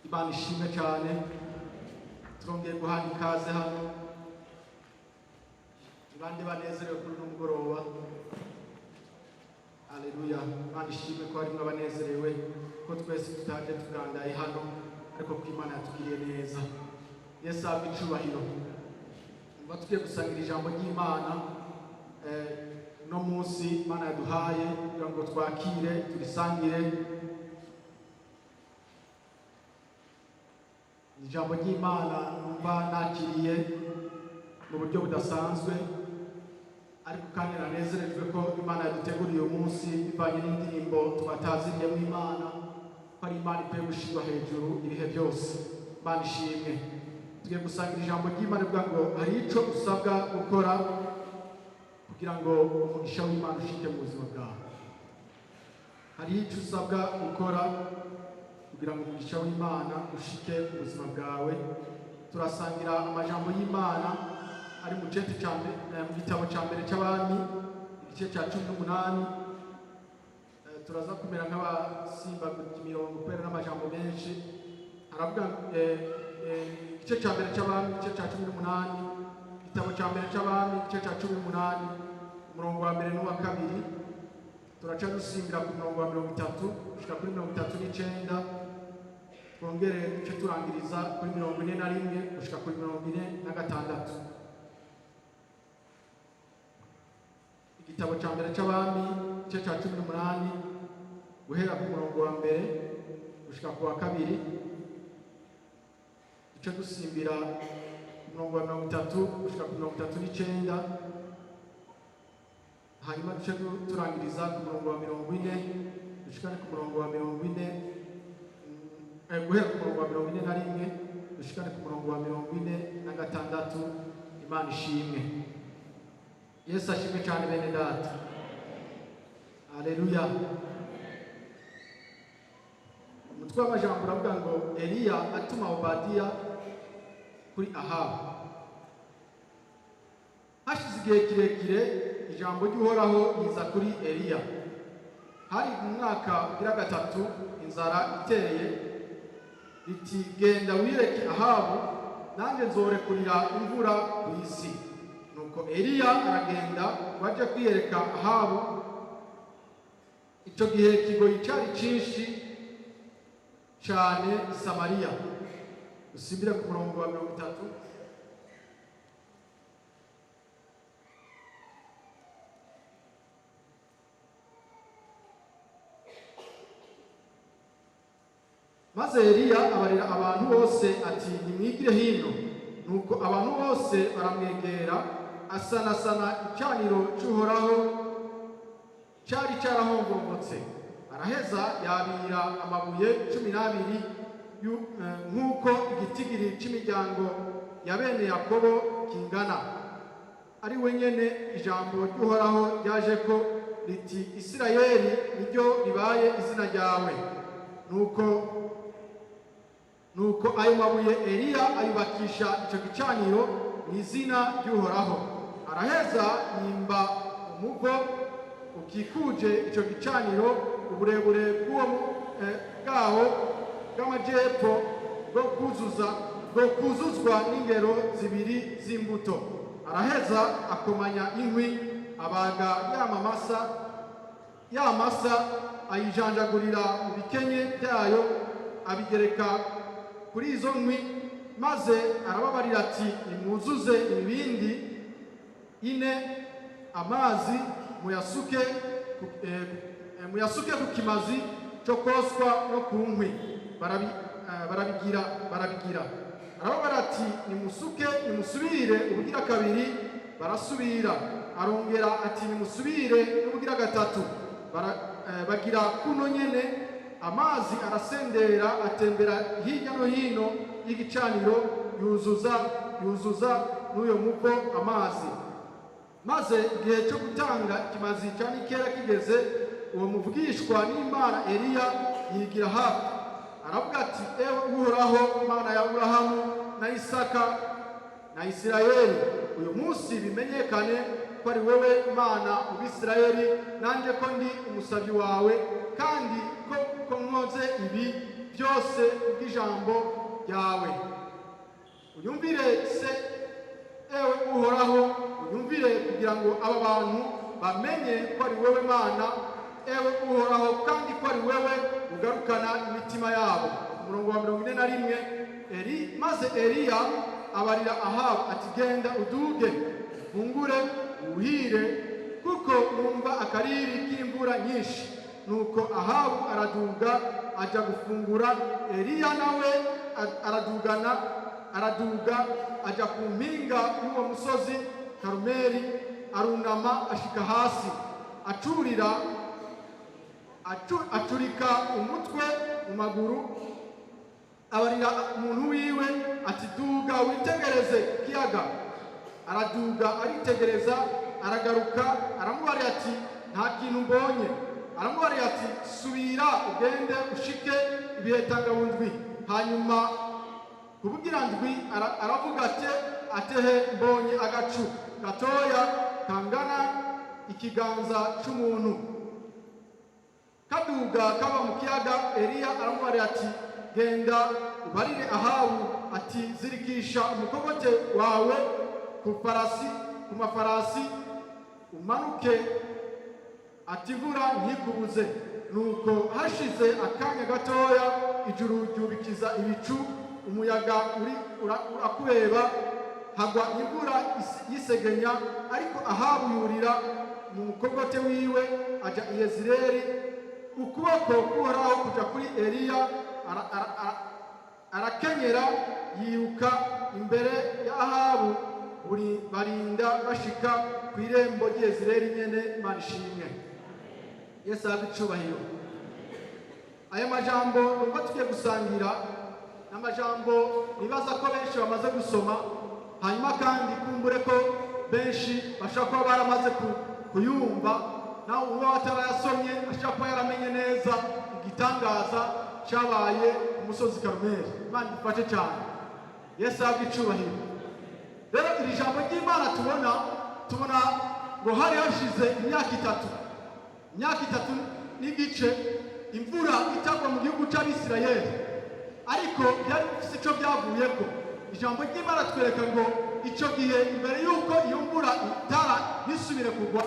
Imana ishimwe cyane. Turongeye guhana ikaze hano. Ni bande banezerewe kuri uno mugoroba? Haleluya! Imana ishimwe ko harimo abanezerewe, ko twese tutaje tugandaye hano, ariko ko Imana yatugiriye neza. Yesu ahabwe icubahiro. Niba tugiye gusangira ijambo ry'Imana uno munsi Imana yaduhaye kugira ngo twakire, turisangire. Ijambo ry'Imana numva nakiriye mu buryo budasanzwe, ariko kandi nanezerejwe ko Imana yaduteguriye uyu munsi bivanye n'indirimbo twataziriyemo Imana, ko ari Imana ikwiye gushyirwa hejuru ibihe byose. Imana ishimwe. Tugiye gusangira ijambo ry'Imana rivuga ngo hari ico usabwa gukora kugira ngo umugisha w'Imana ushike mu buzima bwawe. Hari ico usabwa gukora kugira ngo umugisha w'Imana ushike mu buzima bwawe. Turasangira amajambo y'Imana ari mu cete ca mbere, mu gitabo ca mbere c'Abami, igice ca 18. Turaza kumera nk'abasimbaguza imirongo kubera n'amajambo menshi. Aravuga igice ca mbere c'Abami, igice ca 18, igitabo ca mbere c'Abami, igice ca 18, umurongo wa mbere n'uwa kabiri. Turaca dusimbira ku murongo wa 30 gushika kuri 39, twongere duce turangiriza kuri 41 gushika kuri 46. Igitabo ca mbere c'Abami, igice ca 18, guhera ku murongo wa mbere gushika ku wa kabiri, duce dusimbira ku murongo wa 30 gushika ku 39, hanyuma duce turangiriza ku murongo wa 40 gushika ku murongo wa 40, guhera ku murongo wa 41 gushika ku murongo wa 46. Imana ishimwe. Yesu ashimwe cyane bene data. Haleluya. Umutwe w'amajambo uravuga ngo Eliya atuma Obadiya kuri Ahabu. Hashize igihe kirekire ijambo ry'Uhoraho riza kuri Eliya. Hari mu mwaka ugira gatatu inzara iteye, riti: genda wireke Ahabu, nanjye nzorekurira imvura ku isi. Nuko Eliya aragenda ngo aje kwiyereka Ahabu. Icyo gihe ikigoyi cyari cyinshi cyane i Samariya. Usimbire ku murongo wa 30. Maze Eliya abarira abantu bose ati: nimwigire hino. Nuko abantu bose baramwegera, asanasana icaniro cy'Uhoraho cyari cyarahongombotse. Araheza yabira amabuye 12 nk'uko igitigiri cy'imiryango ya bene Yakobo kingana, ari we nyene ijambo ry'Uhoraho ryaje ko riti: Isirayeli niryo ribaye izina ryawe. Nuko ayo mabuye Eliya ayubakisha ico gicaniro mu izina ry'Uhoraho. Araheza yimba umuvo ukikuje ico gicaniro, uburebure bw'uwo bwawo bw'amajepfo bwo kuzuzwa n'ingero 2 z'imbuto. Araheza akomanya inkwi, abaga ya masa ayijanjagurira mu bikenye byayo, abigereka kuri izo nkwi. Maze arababarira ati: nimwuzuze ibibindi 4 amazi, muyasuke ku kimazi cyo koswa no ku nkwi. Barabigira. Arababara ati: nimusuke, nimusubire ubugira kabiri. Barasubira. Arongera ati: nimusubire n'ubugira gatatu. Bagira kuno nyene. Amazi arasendera atembera hirya no hino y'igicaniro, yuzuza n'uyo muvo amazi. Maze igihe cyo gutanga ikimazi cya nikera kigeze, uwo muvugishwa n'Imana Eliya yigira hafi, aravuga ati: ewe Uhoraho, Imana ya Aburahamu na Isaka na Isirayeli, uyu munsi bimenyekane ko ari wewe Imana mu Bisirayeli, nanjye ko ndi umusabyi wawe, kandi ko nkoze ibi byose kubw'ijambo ryawe. Unyumvire se, ewe Uhoraho, unyumvire kugira ngo aba bantu bamenye ko ari wowe Mana, ewe Uhoraho, kandi ko ari wewe ugarukana imitima yabo. Umurongo wa 41: Eri maze Eliya abarira Ahabu ati: "Genda uduge, ufungure, wuhire, kuko numva akariri k'imvura nyinshi." Nuko Ahabu araduga ajya gufungura. Eliya nawe aradugana, araduga ajya ku mpinga y'uwo musozi Karumeli, arunama ashika hasi, acurira acurika umutwe mu maguru. Abarira umuntu wiwe ati: "Duga witegereze ikiyaga." Araduga aritegereza, aragaruka aramubarira ati: "Nta kintu mbonye." Aramubarira ati: "Subira ugende ushike ibihetangabundwi." Hanyuma kubugira ndwi aravuga ati: "Atehe, mbonye agacu gatoya kangana ikiganza c'umuntu kaduga kava mu kiyaga." Eliya aramubarira ati: "Genda ubarire Ahabu ati: 'Zirikisha umukogote wawe ku farasi, ku mafarasi, umanuke,' ati: 'Imvura ntikubuze.'" Nuko hashize akanya gatoya, ijuru ryubikiza ibicu, umuyaga uri urakubeba, hagwa imvura y'isegenya. Ariko Ahabu yurira mu mukogote wiwe aja i Yezireli. Ukuboko k'Uhoraho kuja kuri Eliya, arakenyera yiruka imbere ya Ahabu, buri barinda bashika ku irembo ry'Yezireli nyene. Imana ishimwe, Yesu ahabwe icubahiro. Aya majambo numva tugiye gusangira ni amajambo nibaza ko benshi bamaze gusoma, hanyuma kandi kumbure ko benshi bashobora kuba baramaze kuyumva. Nawe uba atarayasomye ashobora kuba yaramenye neza igitangaza cyabaye ku musozi Karumeli. Imana idufashe cyane, Yesu ahabwe icubahiro. Rero iri jambo ry'Imana tubona ngo hari hashize imyaka 3, imyaka 3 n'igice, imvura itagwa mu gihugu cy'Abisirayeli. Ariko byari bifite icyo byavuyeko. Ijambo ry'Imana twereka ngo icyo gihe, imbere y'uko iyo mvura itara ntisubire kugwa,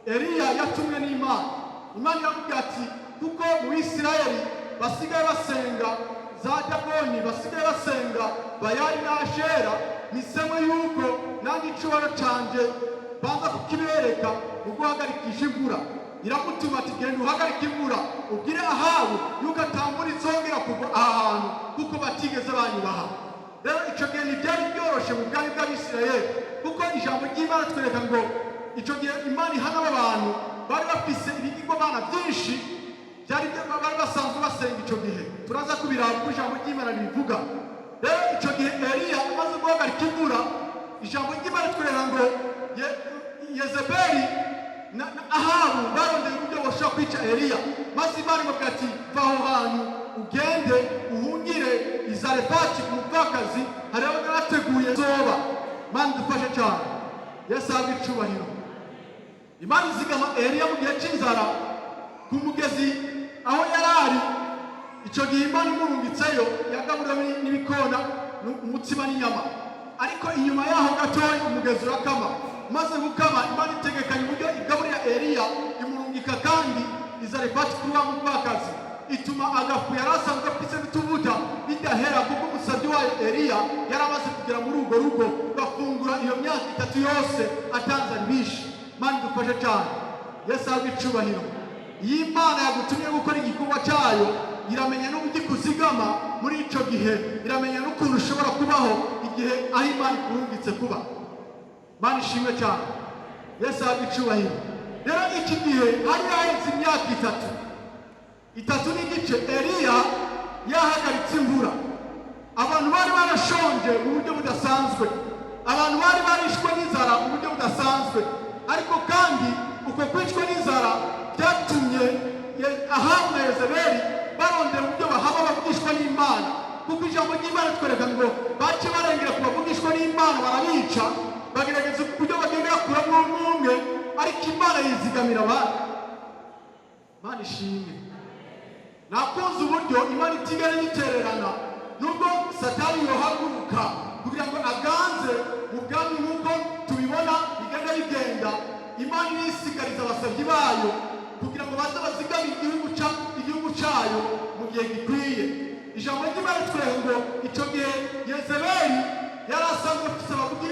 Eliya yatumwe n'Imana. Imana iramubwira ati: "Kuko mu Bisirayeli basigaye basenga za Dagoni, basigaye basenga Bayali na Ashera, nisemo yuko nanjye icubahiro canje banza kukibereka mu guhagarikisha imvura." Iramutuma ati: "Genda uhagarike imvura, ubwire Ahabu yuko atamvura izongera kugwa aha hantu, kuko batigeze banyubaha." Rero icyo gihe ntibyari byoroshe mu bwami bw'Abisirayeli, kuko ijambo ry'Imana twereka ngo icyo gihe Imana ihana aba bantu bari bafise ibigirwamana byinshi byari bari basanzwe basenga icyo gihe. Turaza kubiraba uko ijambo ry'Imana ribivuga. Rero icyo gihe Eliya amaze guhagarika imvura, ijambo ry'Imana twereka ngo Yezebeli na Ahabu barondeye uburyo bashobora kwica Eliya, maze Imana imubwira ati: "Va aho hantu, ugende uhungire i Zarefati ku mupfakazi, hariho narateguye zoba." Imana idufashe cyane, Yesu ahabwe icubahiro. Imana izigama Eliya mu gihe cy'inzara ku mugezi aho yari ari. Icyo gihe Imana imurungitseyo, yagaburiwe n'ibikona umutsima n'inyama. Ariko inyuma yaho gatoya umugezi urakama. Maze gukama, Imana itegekanya uburyo igaburira Eliya, imurungika kandi i Zarefati kuri wa mupfakazi, ituma agafu yari asanzwe afise n'utuvuta bidahera, kuko umusabyi wayo Eliya yari amaze kugera muri urwo rugo, bafungura iyo myaka 3 yose atanzara ibishe. Imana idufashe cyane, Yesu ahabwe icubahiro. Iyo Imana yagutumye gukora igikorwa cyayo, iramenya n'uburyo ikuzigama muri ico gihe, iramenya n'ukuntu ushobora kubaho igihe aho Imana ikurungitse kuba. Imana ishimwe cyane, Yesu ahabwe icubahiro. Rero iki gihe hari haheze imyaka 3, 3 n'igice, Eliya yahagaritse imvura. Abantu bari barashonje mu buryo budasanzwe, abantu bari barishwe n'inzara mu buryo budasanzwe. Ariko kandi uko kwicwa n'inzara byatumye Ahabu na Yezebeli barondera uburyo bahaba bavugishwa n'Imana, kuko ijambo ry'Imana twereka ngo bace barengera ku bavugishwa n'Imana barabica. Bagerageza uburyo bagenda bakuramo umwe umwe, ariko Imana yizigamira abandi. Imana ishimwe. Nakunze uburyo Imana itigera yitererana, nubwo Satani yohaguruka kugira ngo aganze mu bwami. Nk'uko tubibona bigenda bigenda, Imana irisigariza abasabyi bayo kugira ngo baze bazigame igihugu cyayo mu gihe gikwiye. Ijambo ry'Imana ritwereka ngo icyo gihe Yezebeli yari asanzwe afite abavugi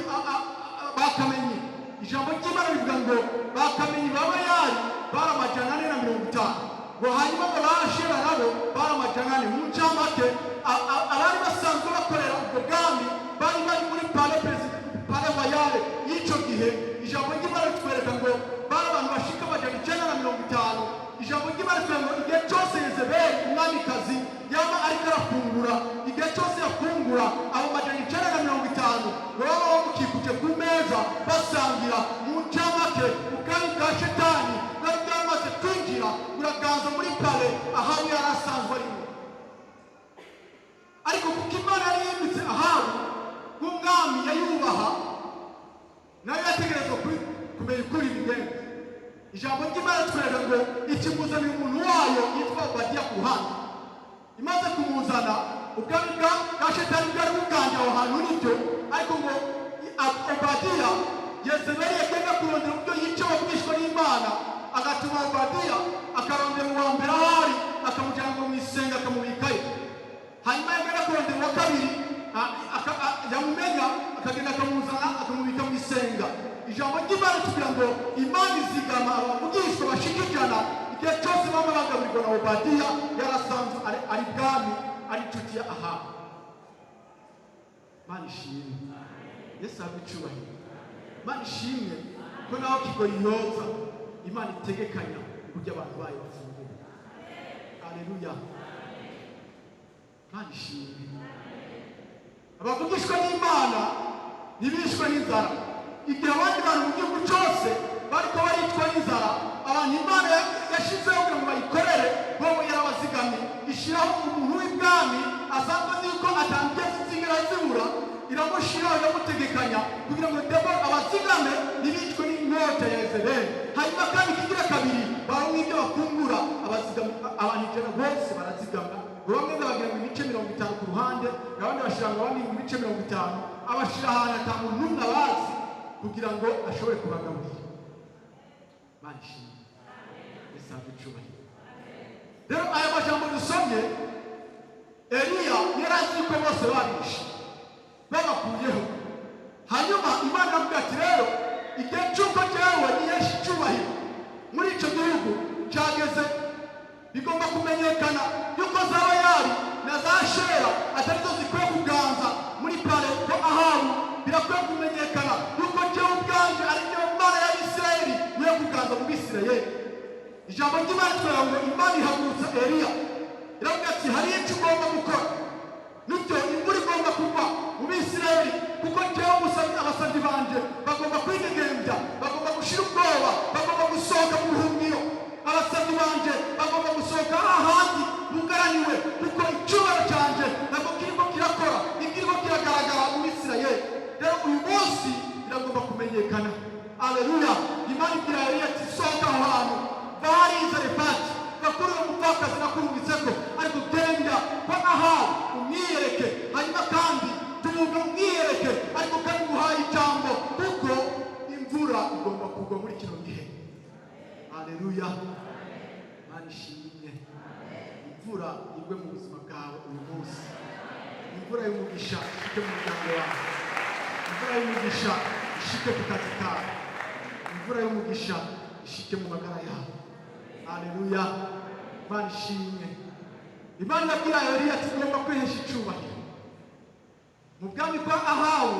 bakamenyi. Ijambo ry'Imana rivuga ngo bakamenyi baba yari bari 450, ngo hanyuma ngo ba Ashera nabo bari 400. Mu ncamake, abari basanzwe bakorera ubwo bwami bari bari muri palais perezida, palais royal y'icyo gihe, ijambo ry'Imana ritwereka ngo bari abantu bashika 950. Ijambo ry'Imana ritwereka ngo igihe cyose Yezebeli umwamikazi yaba ariko arafungura, igihe cyose yafungura, abo 950 ngo baba bamukikuje ku meza basangira. Mu ncamake, ubwami bwa Shetani bwari bwamaze kwinjira, buraganza muri palais Ahabu yari asanzwe arimo. Ariko kuko Imana yari yimitse Ahabu nk'umwami yayubaha, nayo yategerezwa kumenya ukuri bigenda. Ijambo ry'Imana twereka ngo ikimuzanira umuntu wayo yitwa Obadiya ku ruhande. Imaze kumuzana, ubwami bwa Shetani bwari buganje aho hantu, nibyo, ariko ngo Obadiya, Yezebeli yagenda kurondera uburyo yica abavugishwa n'Imana, agatuma Obadiya akarondera uwa mbere ahari, akamujyana ngo mu isenga, akamubikayo. Hanyuma yagenda kurondera uwa kabiri, yamumenya, akagenda akamuzana, akamubika mu isenga. Ijambo ry'Imana tugira ngo Imana izigama abavugishwa bashika 100, igihe cyose baba bagaburirwa na Obadiya yarasanzwe ari bwami, ari inshuti ya Ahabu. Imana ishimwe. Yesu ahabwe icyubahiro. Imana ishimwe ko naho kigoyi yoza, Imana itegekanya uburyo abantu bayo bafungura. Aleluya, Imana ishimwe. Abavugishwa n'Imana ntibishwe n'inzara. Igihe abandi bantu mu gihugu cyose bariko baricwa n'inzara, abantu Imana yashizeho kugira ngo bayikorere bobo yarabazigamye, ishyiraho umuntu w'ibwami asanzwe azi yuko atangiye zigera zibura, iramushyiraho, iramutegekanya kugira ngo debo abazigame ntibicwe n'inkota ya Yezebeli. Hanyuma kandi ikigira kabiri, baronke ibyo bafungura. Abazigama abantu 100 bose barazigamwa, ngo bamwe bagira ngo ibice 50 ku ruhande, abandi bashyira ngo abandi ibice 50, abashyira ahantu ata muntu n'umwe abazi kugira ngo ashobore kubagaburira. Imana ishimwe. Yesu ahabwe icyubahiro. Rero aya majambo dusomye, Eliya yari azi ko bose babishe, babakuyeho. Hanyuma Imana iravuga ati: "Rero igihe cy'uko jyewe nihesha icyubahiro muri icyo gihugu cyageze. Bigomba kumenyekana yuko za Bayali na za Shera atari zo zikwiye kuganza muri palais ko Ahabu. Birakwiye kumenyekana yuko jyewe ubwanje ari jyewe Mana ya Isirayeli nkwiye kuganza mu Bisirayeli." Ijambo ry'Imana itwereka ngo Imana ihagurutsa Eliya, iravuga ati: "Hari icyo ugomba gukora. Nibyo, imvura igomba kugwa mu Bisirayeli, kuko jyewe abasabyi banje bagomba kwidegembya, bagomba gushira ubwoba, bagomba gusohoka mu buhungiro. Abasabyi banje bagomba gusohoka ahandi bugaraniwe, kuko icyubahiro cyanjye ntabwo kirimo kirakora, ikirimo kiragaragara mu Bisirayeli. Rero uyu munsi biragomba kumenyekana." Aleluya. Imana ibwira Eliya ati: "Sohoka aho hantu, va hariya i Zarefati, va kuri uwo mupfakazi nakurungitseko, ariko genda kwa Ahabu umwiyereke. Hanyuma kandi tuvuga umwiyereke, ariko kandi nguhaye ijambo, kuko imvura igomba kugwa muri kino gihe." Aleluya, Imana ishimwe. Imvura igwe mu buzima bwawe uyu munsi, imvura y'umugisha ishike mu muryango wawe, imvura y'umugisha ishike ku kazi kawe, imvura y'umugisha ishike mu magara yawe. Aleluya, Imana ishimwe. Imana irabwira Eliya ati: "Ugomba kwihesha icyubahiro mu bwami kwa Ahabu.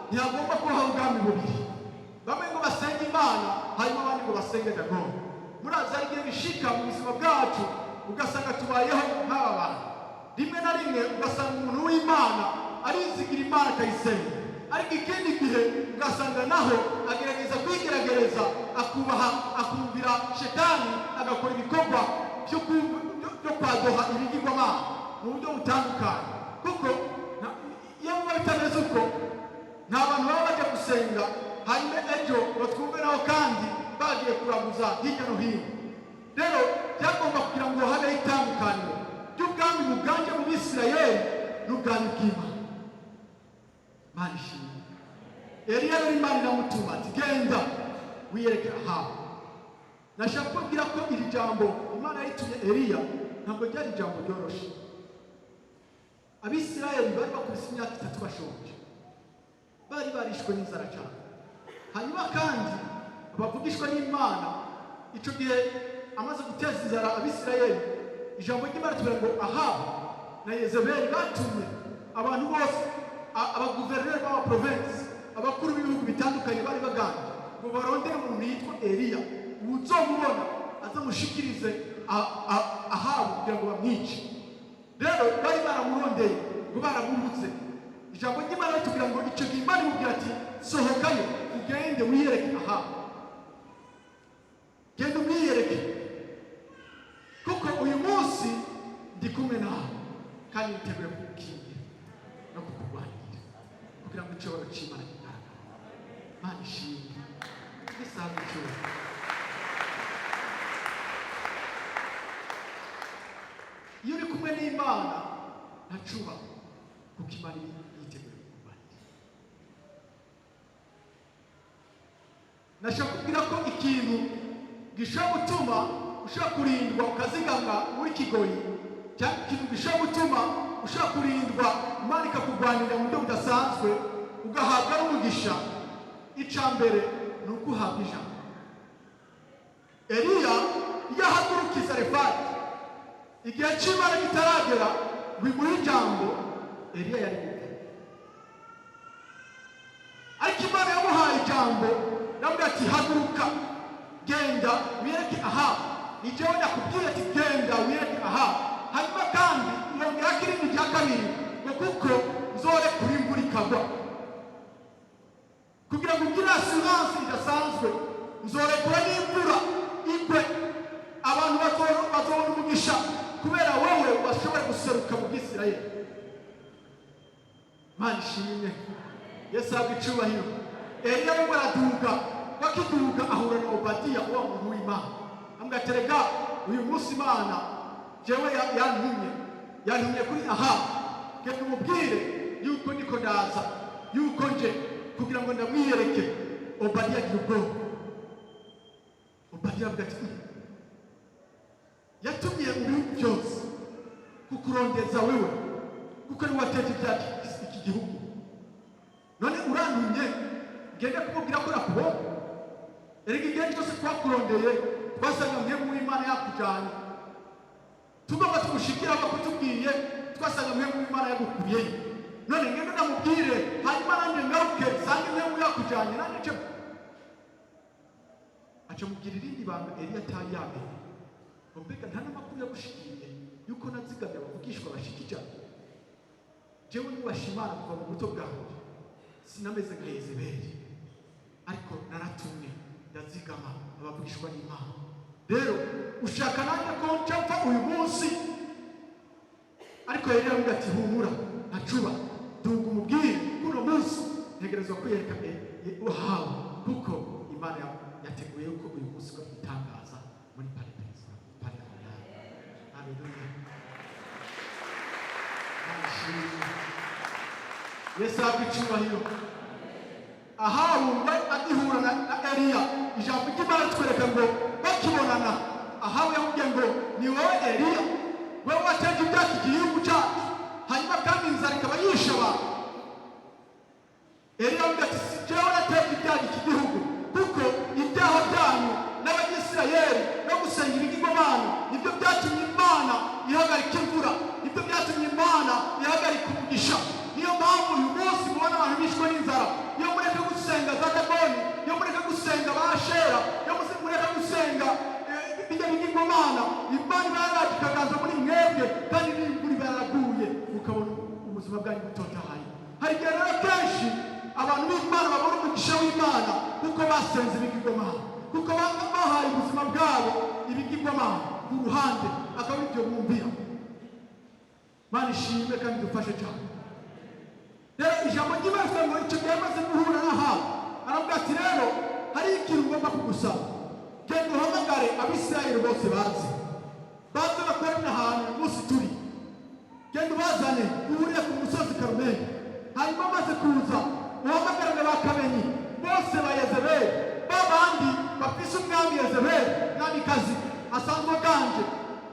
Ntihagomba kubaho ubwami bubiri, bamwe ngo basenge Imana, hanyuma abandi ngo basenge Dagoni." Murazi, hari igihe bishika mu buzima bwacu ugasanga tubayeho nk'aba bantu. Rimwe na rimwe ugasanga umuntu w'Imana arizigira Imana, akayisenga, ariko ikindi gihe ugasanga naho agerageza kwigerageza, akubaha, akumvira Shetani, agakora ibikorwa byo kwadoha ibigirwamana mu buryo butandukanye. Kuko iyo biba bitameze uko, nta bantu baba bajya gusenga. Hanyuma ejo ngo twumve naho kandi bagiye kuraguza hirya no hino. Rero byagomba kugira ngo habeho itandukaniro ry'ubwami buganje mu Bisirayeli n'ubwami bw'Imana. Mana ishimwe. Eliya rero Imana iramutuma ati: "Genda wiyereke Ahabu." Nashaka kubabwira ko iri jambo Imana yaritumye Eliya ntabwo ryari ijambo ryoroshe. Abisirayeli bari bakubise imyaka 3 bashonje, bari barishwe n'inzara cyane. Hanyuma kandi abavugishwa n'Imana, icyo gihe amaze guteza inzara Abisirayeli, ijambo ry'Imana tubwira ngo Ahabu na Yezebeli batumye abantu bose, abaguverineri b'amaprovensi, abakuru b'ibihugu bitandukanye bari baganje, ngo barondere umuntu yitwa Eliya, uzomubona azamushikirize Ahabu kugira ngo bamwice. Rero bari baramurondeye ngo baramubuze. Ijambo ry'Imana ritubwira ngo icyo gihe Imana imubwira ati: "Sohokayo ugende wiyereke Ahabu, genda umwiyereke, kuko uyu munsi ndi kumwe nawe kandi niteguye kugukingira no kukurwanirira kugira ngo icyubahiro cy'Imana kigaragare." Mana ishimwe, isaha icyubahiro. Iyo uri kumwe n'Imana ntacuba, kuko Imana iba yiteguye kukurwanira. Nashaka kubwira ko ikintu gishobora gutuma ushobora kurindwa ukazigamwa muri kigoyi, cyangwa ikintu gishobora gutuma ushobora kurindwa Imana ikakurwanirira mu buryo budasanzwe, ugahabwa n'umugisha, icya mbere ni uko uhabwa ijambo. Eliya iyo ahaguruka i Sarefati igihe cy'Imana kitaragera ngo imuhe ijambo, Eliya yari gupfa. Ariko Imana yamuhaye ijambo, yamubwira ati: "Haguruka, genda wiyereke Ahabu. Ni jewe nakubwiye ati genda wiyereke Ahabu." Hanyuma kandi yongeraho irindi rya kabiri ngo: "Kuko nzorekura imvura ikagwa." Kugira ngo ugire assurance idasanzwe, nzorekura n'imvura igwe, abantu bazobona umugisha kubera wowe washobora guseruka mu Bwisirayeli. Mana ishimwe, Yesu ahabwa icubahiro. Eliya arimo araduga, bakiduga ahura na Obadiya, wa muntu w'Imana, amubwira ati: "Erega uyu munsi Imana jewe yantumye kuri Ahabu, genda umubwire yuko ndiko ndaza, yuko nje kugira ngo ndamwiyereke." Obadiya agira ubwoba. Obadiya avuga ati: "Yatumye mu bihugu byose kukurondeza wewe, kuko ari wateje ibyacu iki gihugu. None urantumye ngende kumubwira ko nakubonye? Erega igihe cyose twakurondeye twasanga mpemu w'Imana yakujyanye. Tugomba tumushikira bakutubwiye, twasanga mpemu w'Imana yagukuyeyo. None ngende ndamubwire, hanyuma nanjye ngaruke sange mpemu yakujyanye, nanjye nce?" Aca mubwira irindi banga Eliya atari yamenye, ngo: "Mbega nta n'amakuru yagushikiriye yuko nazigamye abavugishwa bashika 100? Jewe nuwasha Imana kuva mu buto bwanjye, sinameze nka Yezebeli, ariko naratumwe ndazigama abavugishwa n'Imana. Rero ushaka nanjye ko nca mpfa uyu munsi?" Ariko yari yaramubwiye ati: "Humura, ntacuba, duga umubwire kuno munsi ntegerezwa kwiyereka uhawe, kuko Imana yateguye yuko uyu munsi ko itangaza muri pale perezida pale." Haleluya. Yesu ahabwa icyubahiro. Ahabu agihura na Eliya, ijambo ry'Imana ritwereka ngo bakibonana, Ahabu yamubwiye ngo: "Ni wowe Eliya, wowe wateje ibyacu igihugu cyacu, hanyuma kandi inzara ikaba yishe abantu?" Eliya avuga ati: "Si jewe nateje ibyago iki gihugu, kuko ibyaha byanyu n'Abanyisirayeli no gusenga ibigirwamana nibyo byatumye Imana ihagarika imvura, nibyo byatumye Imana ihagarika umugisha. Niyo mpamvu uyu munsi mubona abantu bishwe n'inzara. Iyo mureka gusenga za Dagoni, iyo mureka gusenga ba Ashera, iyo mureka gusenga bijya bigirwamana, Imana iba yaraje ikaganza muri mwebwe, kandi n'imvura iba yaraguye, mukabona ubuzima bwanyu butotahaye." Hari igihe rero kenshi abantu b'Imana babona umugisha w'Imana kuko basenze ibigirwamana, kuko bahaye ubuzima bwabo ibigirwamana ku ruhande, akaba aribyo bumvira. Mana ishimwe kandi dufashe cyane. Rero ijambo ry'Imana rivuga ngo icyo gihe amaze guhura n'Ahabu Aravuga ati: "Rero hari ikintu ngomba kugusaba. Genda uhamagare Abisirayeli bose, baze bakorane ahantu uyu munsi turi. Genda ubazane, duhurire ku musozi Karumeli. Hanyuma amaze kuza, uhamagarane ba kamenyi bose ba Yezebeli, ba bandi bafise umwami Yezebeli, mwamikazi asanzwe aganje.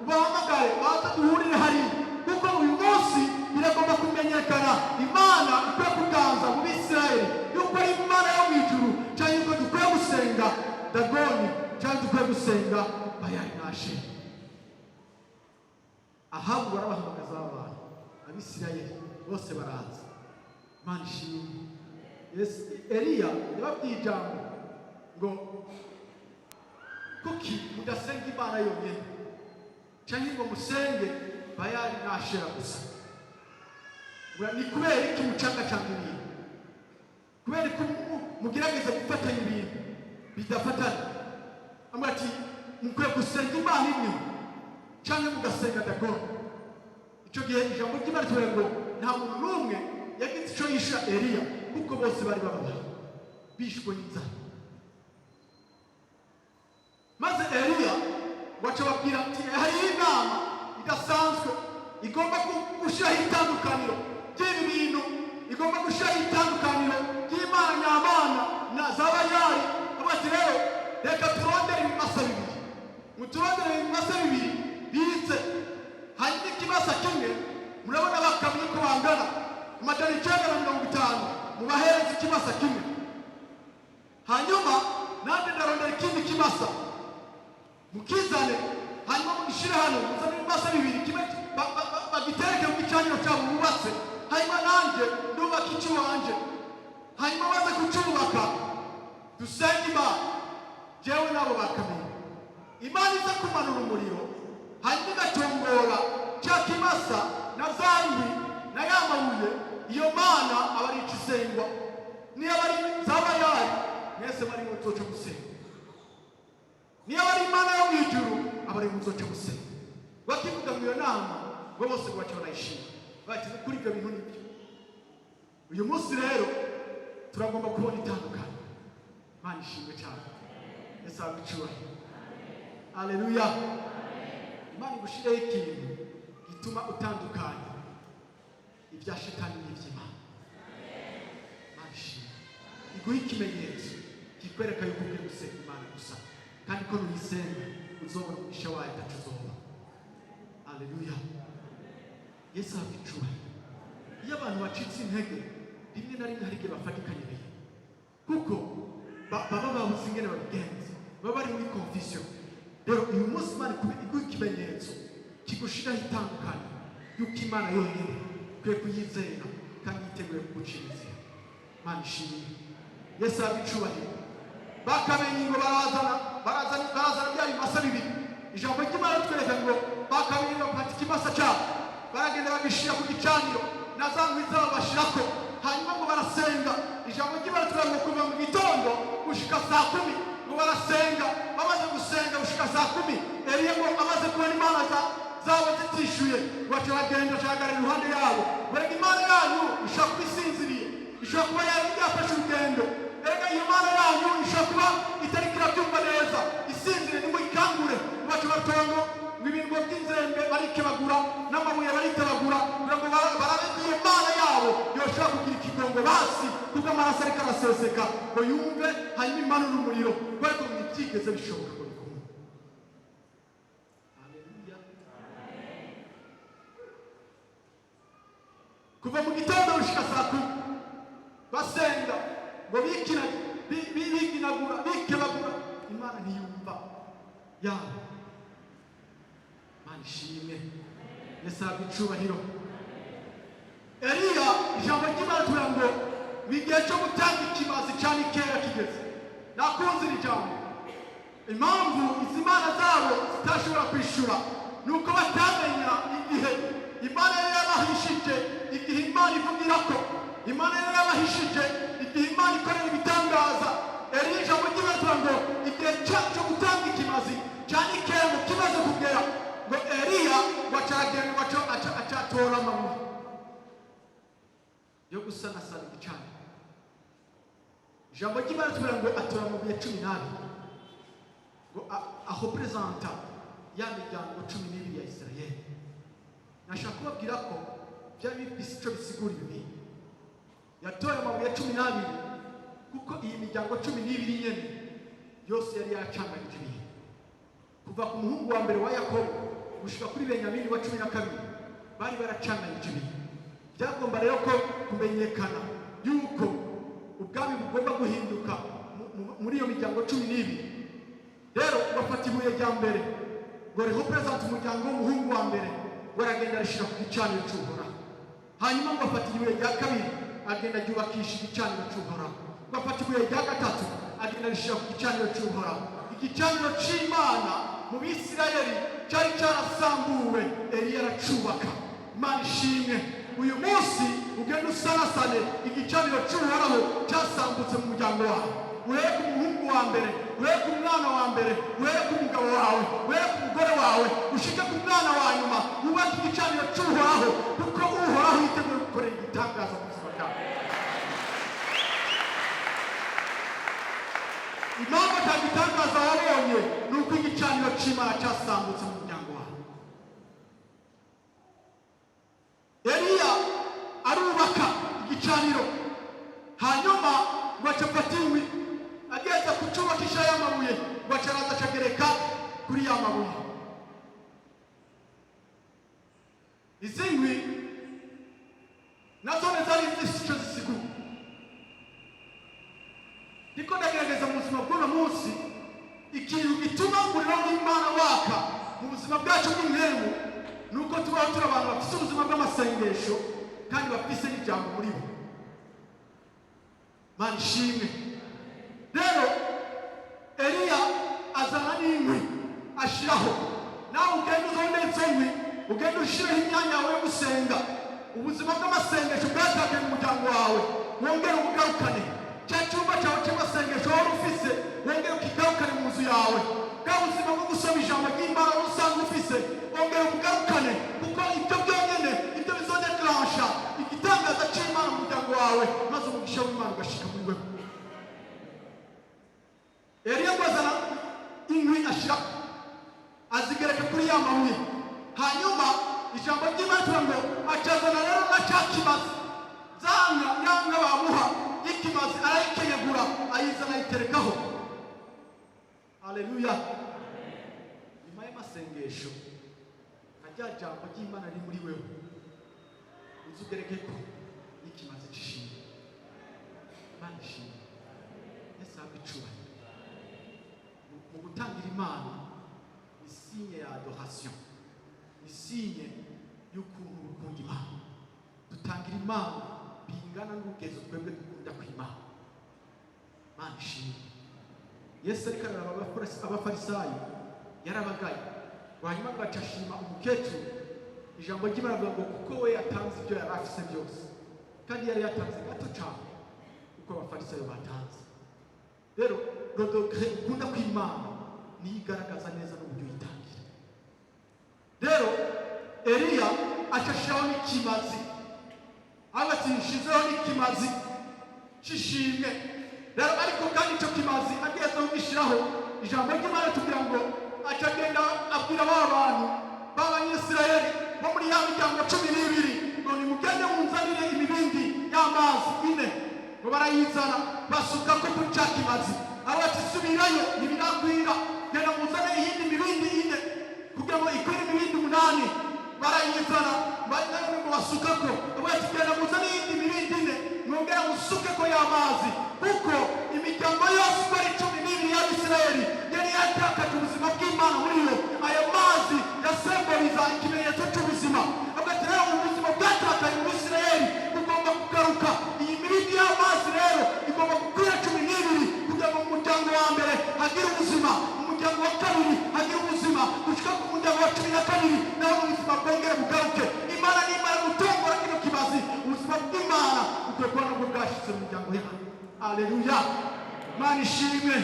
Ubahamagare baze duhurire hariya, kuko uyu munsi biragomba kumenyekana Imana ikwiye kuganza mu Bisirayeli, yuko ari Imana yo mu ijuru, cyangwa yuko dukwiye gusenga Dagoni, cyangwa dukwiye gusenga Bayali na Ashera." Ahabu barabahamagaza abantu, Abisirayeli bose baraza. Imana ishimwe. Eliya yababwiye ijambo ngo: "Kuki mudasenga Imana yonyine, cyangwa ngo musenge Bayali na Ashera gusa? Ni kubera iki mucangacanga ibintu? Kubera ko mugerageza gufatanya ibintu bidafatana?" Amwe ati: "Mukwiye gusenga Imana imwe, cyangwa mugasenga Dagoni." Icyo gihe ijambo ry'Imana ritubwira ngo nta muntu n'umwe yagize icyo yisha Eliya, kuko bose bari bababaye, bishwe n'inzara. Maze Eliya ngo aca ababwira ati: "Hariho inama idasanzwe igomba gushyiraho itandukaniro ry'ibi bintu, igomba gushyiraho itandukaniro ry'Imana nyamana na za Bayali." Avuga ati: "Rero reka turondere ibimasa bibiri, muturondere ibimasa bibiri bize. Hanyuma ikimasa kimwe, murabona bakamye ko bangana 950, mubahereze ikimasa kimwe. Hanyuma nanjye ndarondera ikindi kimasa, mukizane, hanyuma mugishyire hano. Muzane ibimasa bibiri, kimwe bagitereke mu gicaniro cyabo bubatse, hanyuma nanjye ndubaka icy'iwanje. Hanyuma baze kucyubaka, dusenge Imana, jewe nabo bakamenya. Imana iza kumanura umuriro, hanyuma igatongora cya kimasa na za nkwi na ya mabuye, iyo Mana aba ari icisengwa. Niyo aba ari za Bayali, mwese bari muzoca gusenga. Niyo aba ari Imana yo mu ijuru, aba ari muzoca gusenga." Bakivuga mu iyo nama ngo bose ngo baca barayishima, bati: "Kuri ibyo bintu nibyo." Uyu munsi rero turagomba kubona itandukanye. Imana ishimwe cyane. Yesu ahabwe icyubahiro. Aleluya. Imana igushireho ikintu gituma utandukanya ibya Shitani n'iby'Imana. Imana ishimwe, iguhe ikimenyetso kikwereka yuko ukwiye gusenga Imana gusa, kandi ko nuyisenga uzobona umugisha wayo, ataco uzoba. Aleluya. Yesu ahabwe icyubahiro. Iyo abantu bacitse intege, rimwe na rimwe hari igihe bafatikanya ibintu, kuko baba babuze ingene babigenza, baba bari muri confusion. Rero uyu munsi Imana iguha ikimenyetso kigushiraho itandukanye yuko Imana yonyine ukwiye kuyizera, kandi yiteguye kugucira inzira. Imana ishimwe. Yesu ahabwe icubahiro. Bakamenye ngo barazana barazana barazana bya bimasa bibiri. Ijambo ry'Imana ritwereka ngo bakamenye, bafata ikimasa cyabo, baragenda bagishira ku gicaniro, na za nkwi zabo bashirako, hanyuma ngo barasenga. Ijambo ry'Imana ritwereka ngo kuva mu gitondo gushika saa 10 ngo barasenga. Bamaze gusenga gushika saa 10, Eliya ngo amaze kubona Imana zabo zitishuye, ngo aca aragenda, acahagarara iruhande yabo. Berega Imana yanyu ishobora kuba isinziriye, ishobora kuba yari yafashe urugendo. Erega iyo Mana yanyu ishobora kuba itariko irabyumva neza, isinzire, nimuyikangure. Baca batongo ngo ibingo by'inzembe barikebagura, n'amabuye baritabagura, kugira ngo barabe ko iyo Mana yabo yoshobora kugira ikigongo basi, kuko amaraso ariko araseseka, ngo yumve, hanyuma imanure umuriro. Ariko ngo ntibyigeze bishoboka ngo bikunde. Haleluya. Kuva mu gitondo gushika saa 10 basenga, ngo bikina biginagura, bikebagura, Imana ntiyumva yabo. Imana ishimwe. Yesu ahabwe icubahiro. Eliya, ijambo ry'Imana tugira ngo igihe cyo gutanga ikimazi cyane kera kigeze. Nakunze iri jambo. Impamvu izi mana zabo zitashobora kwishura ni uko batamenya igihe Imana yari yabahishije, igihe Imana ivugira ko Imana yari yabahishije, igihe Imana ikorera ibitangaza. Eliya, ijambo ry'Imana tugira ngo igihe cyo gutanga ikimazi cyane kera ngo kimaze kugera, ngo Eliya ngo acaragenda, ngo acatora amabuye yo gusanasana igicaniro. Ijambo ry'Imana ritwereka ngo Ijambo ry'Imana tubwira ngo atora amabuye 12 ngo arepresenta ya miryango 12 ya Isirayeli. Nashaka kubabwira ko byari bifise ico bisigura ibi bintu. Yatoye amabuye 12 kuko iyi miryango 12 nyene yose yari yacanganije ibintu, kuva ku muhungu wa mbere wa Yakobo gushika kuri Benyamini wa 12, bari baracanganyije ibintu. Byagomba rero ko kumenyekana yuko ubwami bugomba guhinduka muri iyo miryango 12. Rero bafata ibuye rya mbere ngo rirepresente umuryango w'umuhungu wa mbere, ngo aragenda arishyira ku gicaniro cy'Uhoraho. Hanyuma ngo afata ibuye rya kabiri, agenda aryubakisha igicaniro cy'Uhoraho. Ngo afata ibuye rya gatatu, agenda arishyira ku gicaniro cy'Uhoraho. Igicaniro cy'Imana mu Bisirayeli cyari cyarasambuwe, Eliya aracubaka. Imana ishimwe. Uyu munsi ugenda usanasane igicaniro cy'Uhoraho cyasambutse mu muryango wawe. Uhere ku muhungu wa mbere, uhere ku mwana wa mbere, uhere ku mugabo wawe, uhere ku mugore wawe, ushike ku mwana wa nyuma, wubake igicaniro cy'Uhoraho, kuko Uhoraho yiteguye gukorera igitangaza mu buzima bwawe. Impamvu atagitangaza wabonye ni uko igicaniro cy'Imana cyasambutse mu muryango wawe. Eliya arubaka igicaniro, hanyuma ngo aca afata inkwi, ageza kucubakisha ya mabuye, ngo aca araza acagereka kuri ya mabuye. Izi nkwi nazo zari zifise ico zisigura. Ndiko ndagerageza mu buzima bw'uno munsi, ikintu gituma umuriro w'Imana waka mu buzima bwacu bw'impemu ni uko tubaho turi abantu bafise ubuzima bw'amasengesho kandi bafise n'ijambo muri bo. Mana ishimwe. Rero Eliya azana n'inkwi ashiraho. Nawe ugenda uzonde izo nkwi, ugenda ushireho imyanya yawe yo gusenga. Ubuzima bw'amasengesho bwatakaye mu muryango wawe, wongere ubugarukane. Cya cyumba cyawe cy'amasengesho wari ufise, wongere ukigarukane mu nzu yawe. Bwa buzima bwo gusoma ijambo ry'Imana wari usanzwe ufise, wongere ubugarukane, kuko ibyo byonyine ibyo bizodeclansha igitangaza cy'Imana mu muryango wawe, maze umugisha w'Imana ugashika muri wewe. Eliya ngo azana inkwi ashira, azigereka kuri ya mabuye. Hanyuma ijambo ry'Imana tuvuga ngo acazana rero na cya kimazi, zanga yanga bamuha y'ikimazi, arayikenyagura, ayizana, ayiterekaho. Haleluya! Nyuma y'amasengesho nka rya jambo ry'Imana riri muri wewe, uzugereke ko n'ikimazi c'ishimwe. Imana ishimwe, Yesu ahabwe icubahiro. Mu gutangira Imana ni signe ya adoration, ni signe y'ukuntu ukunda Imana. Dutangira Imana bingana n'urugezo twebwe dukunda kw'Imana. Imana ishimwe. Yesu ariko araraba Abafarisayo, yarabagaye, hanyuma ngo aca ashima umukecuru. Ijambo ry'Imana rivuga ngo kuko we yatanze ibyo yari afise byose, kandi yari yatanze gato cyane uko Abafarisayo batanze. Rero le degré ukunda kw'Imana niyo igaragaza neza n'uburyo yitangira. Rero Eliya aca ashiraho n'ikimazi, ati nshizeho n'ikimazi c'ishimwe. Rero ariko kandi ico kimazi ageze kugishiraho, ijambo ry'Imana tubwira ngo aca agenda abwira ba bantu b'Abanyisirayeli bo muri ya miryango 12 ngo nimugende munzanire imibindi y'amazi ine. Ngo barayizana, basuka ko kuri ca kimazi. Abo bati: "Subirayo, ntibirakwira, genda muzane iyindi mibindi ine kugira ngo ikwire imibindi umunani." Barayizana nayo, ngo basukako. Abo bati: "Genda muzane iyindi mibindi ine, mwongera musukeko y'amazi," kuko imiryango yose uko ari 12 y'Abisirayeli yari yatakaje ubuzima bw'Imana muri yo. Ayo mazi yasemboliza ikimenyetso cy'ubuzima. Avuga ati: "Rero ubuzima bwatakaye mu Bisirayeli bugomba kugaruka. Iyi mibindi y'amazi rero igomba gukwira 12 kugira ngo mu muryango wa mbere hagire ubuzima, mu muryango wa kabiri hagire ubuzima, gushika ku muryango wa 12 naho ubuzima bwongere bugaruke." Imana nimara gutongora kino kimazi, ubuzima bw'Imana bukwiye kuba nabwo bwashitse mu muryango yawe. Aleluya, Imana ishimwe.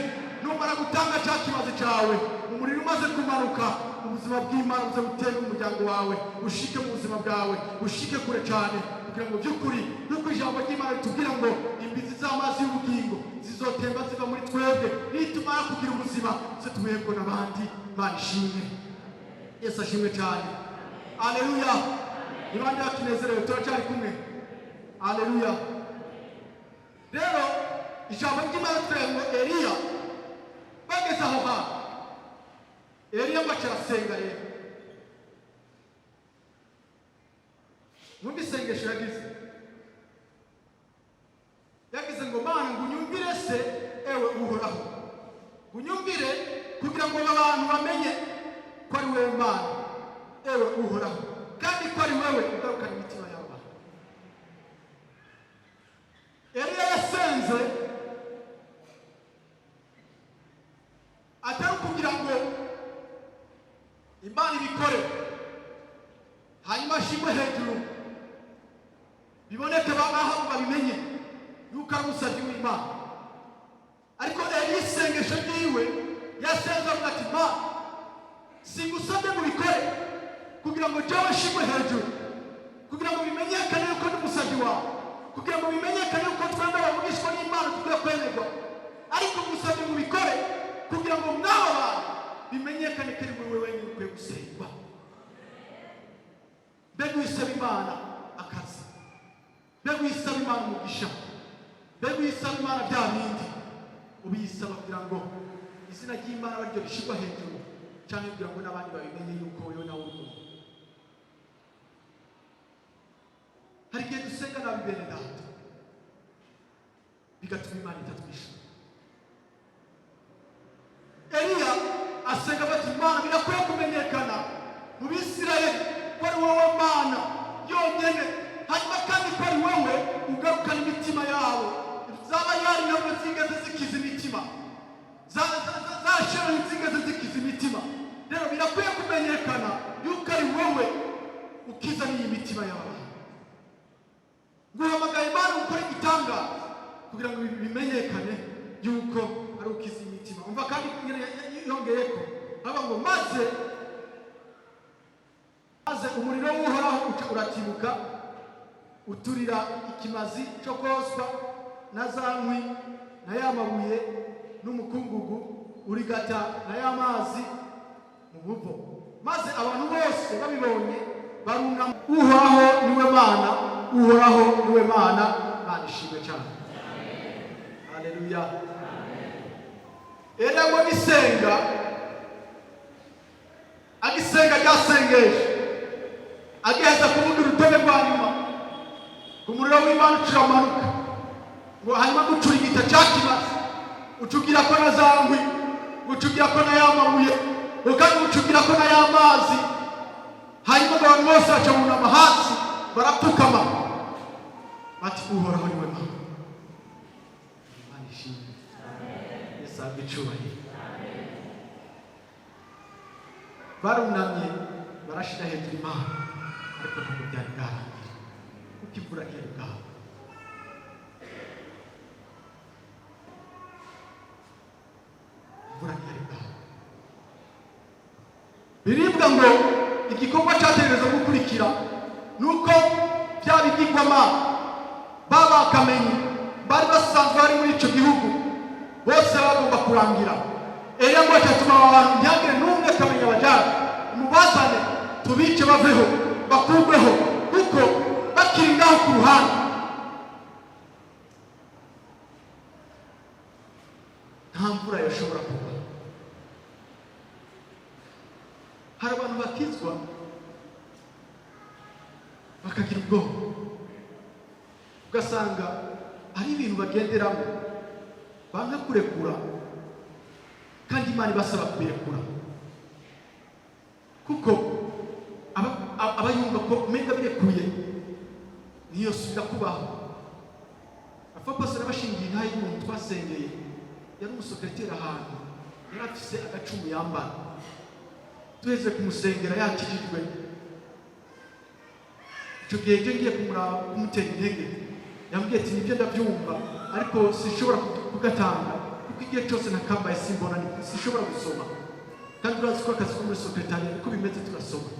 Numara gutanga cya kimazi cyawe, umuriro umaze kumanuka, ubuzima bw'Imana buze butere mu muryango wawe, ushike mu buzima bwawe, ushike kure cyane. Kugira ngo by'ukuri, nk'uko ijambo ry'Imana ritubwira ngo imbizi z'amazi y'ubugingo zizotemba ziva muri twebwe, nitumara kugira ubuzima se tubebwo n'abandi. Imana ishimwe, Yesu ashimwe cyane. Aleluya! Ni bande bakinezerewe? Turacyari kumwe? Aleluya! Rero ijambo ry'Imana tubwira ngo Eliya bageze aho hantu, Eliya ngo arasenga. Rero mwumve isengesho yagize. Yagize ngo: "Mana, ngo unyumvire se, ewe Uhoraho, ngo unyumvire kugira ngo aba bantu bamenye ko ari wowe Mana, ewe Uhoraho, kandi ko ari wowe ugarukana imitima y'abantu." Eliya yasenze atari ukugira ngo Imana ibikore hanyuma ashimwe hejuru, biboneke ba Ahabu babimenye yuko ari umusabyi w'Imana. Ariko Eliya isengesho ryiwe yasenze avuga ati: "Mana, singusabye ngo ubikore kugira ngo jewe nshimwe hejuru, kugira ngo bimenyekane yuko ndi umusabyi wawe, kugira ngo bimenyekane yuko twembi abavugishwa n'Imana tukwiye kwemerwa, ariko ngusabye ngo ubikore kugira ngo mw'aba bantu bimenyekane ko ari wowe wenyine ukwiye gusengwa." Mbega uyisaba Imana akazi, mbega uyisaba Imana umugisha, mbega uyisaba Imana bya bindi, ubiyisaba kugira ngo izina ry'Imana abe ariryo rishyirwa hejuru, cyangwa kugira ngo n'abandi babimenye yuko wowe nawe uri umuntu? Hari igihe dusenga nabi, bene Data, bigatuma Imana itatwishyura. Eliya asenga bati: "Imana, birakwiye kumenyekana mu Bisirayeli ko ari wowe Mana yonyine, hanyuma kandi ko ari wowe ugarukana imitima yabo." Zaba yari ntabwo zigeze zikiza imitima, za Shera zigeze zikiza imitima. Rero birakwiye kumenyekana yuko ari wowe ukiza n'iyi mitima y'abantu. Nguhamagaye Imana gukora igitangaza kugira ngo bimenyekane yuko ari ukiza imitima. Umva kandi ingene yongeye ko haba ngo maze umuriro w'Uhoraho uca uratibuka, uturira ikimazi cyo koswa na za nkwi na ya mabuye n'umukungugu, urigata na ya mazi mu muvo, maze abantu bose babibonye barunama: "Uhoraho niwe Mana, Uhoraho niwe Mana." Mana ishimwe cyane. Haleluya! Eliya ngo agisenga, agisenga ryasengesho, agiheza kuvuga urutonde rwa nyuma, ku muriro w'Imana ucuramanuka, ngo hanyuma gucura igita cya kimazi, ucugira ko na za nkwi, ucugira ko na ya mabuye, ngo kandi ucugira ko na ya mazi. Hanyuma ngo abantu bose baca bunama hasi, barapfukama, bati: "Uhoraho niwe Mana." Imana ishimwe, Yesu ahabwe icubahiro. Barunamye, barashira hejuru Imana, ariko ntabwo byari bwarangira kuko imvura ntiyari bwagwe. Imvura ntiyari bwagwe. Biribwa ngo igikorwa cyategerezwa gukurikira ni uko bya bigirwamana babakamenye bari basanzwe bari muri icyo gihugu bose bagomba kurangira. Eliya ngo atatuma aba bantu, ntihagire n'umwe akamenya abajyana, mubazane tubice, baveho, bakurweho, kuko bakiri ngaho ku ruhande nta mvura yashobora kugwa. Hari abantu bakizwa bakagira ubwoba, ugasanga ari ibintu bagenderamo banga kurekura, kandi Imana ibasaba kubirekura, kuko aba yumva ko umenga birekuye niyo subira kubaho. Apfa n'abashingiye intahe y'umuntu twasengeye, yari umusekreteri ahantu, yari afise agacumu yambara. Tuheze kumusengera yakijijwe, icyo gihe nje ngiye kumuraba kumutera intege, yambwiye ati: "Nibyo, ndabyumva, ariko sinshobora kugatanga kuko igihe cyose nakambaye simbona, sinshobora gusoma, kandi urazi ko akazi ko muri sekretariya niko bimeze, turasoma."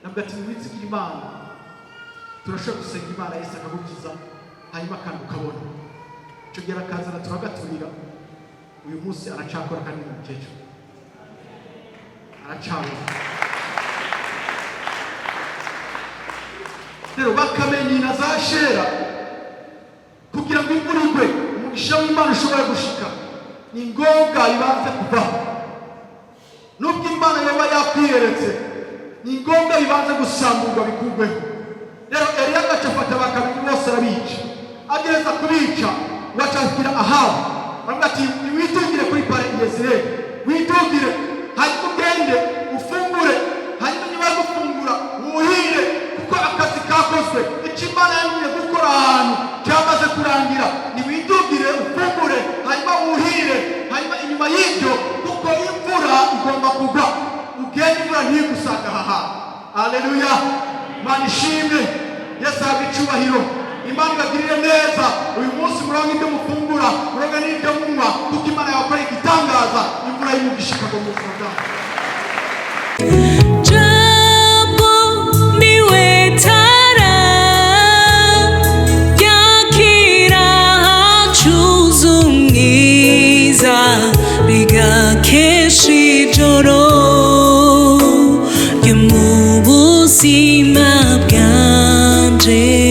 Nabwo ati: "Mwizigire Imana." Turashobora gusenga Imana, Yesu akagukiza, hanyuma kandi ukabona. Icyo gihe arakazana turagaturira. Uyu munsi aracakora, kandi ni umukecuru aracabona. Rero bakamenye na za shera kugira ngo imvura igwe, umugisha w'Imana ushobora gushika, ni ngombwa ibanze kuvaho. Nubwo Imana yoba yakwiyeretse, ni ngombwa bibanze gusamburwa, bikurweho. Rero Eliya agaca afata bakamenyi bose arabica. Agereza kubica, bacabwira Ahabu, baravuga ati: "Niwitungire kuri pare Yezireli, witungire, hanyuma ugende ufungure, hanyuma nyuma yo gufungura wuhire, kuko akazi kakozwe. Icyo Imana yantumye gukora ahantu cyamaze kurangira. Niwitungire ufungure, hanyuma wuhire, hanyuma inyuma y'ibyo, kuko imvura igomba kugwa, ugende imvura ntigusanga aha hantu." Aleluya, Imana ishimwe, Yesu ahabwe icyubahiro. Imana ibagirire neza. Uyu munsi muronke ibyo mufungura, muronke n'ibyo munywa, kuko Imana yabakoreye igitangaza, imvura y'umugisha ikagwa mu buzima bwanyu. Jambo niwe tara yakira hacuze umwiza, rigakesha ijoro ryo mu buzima bwanje.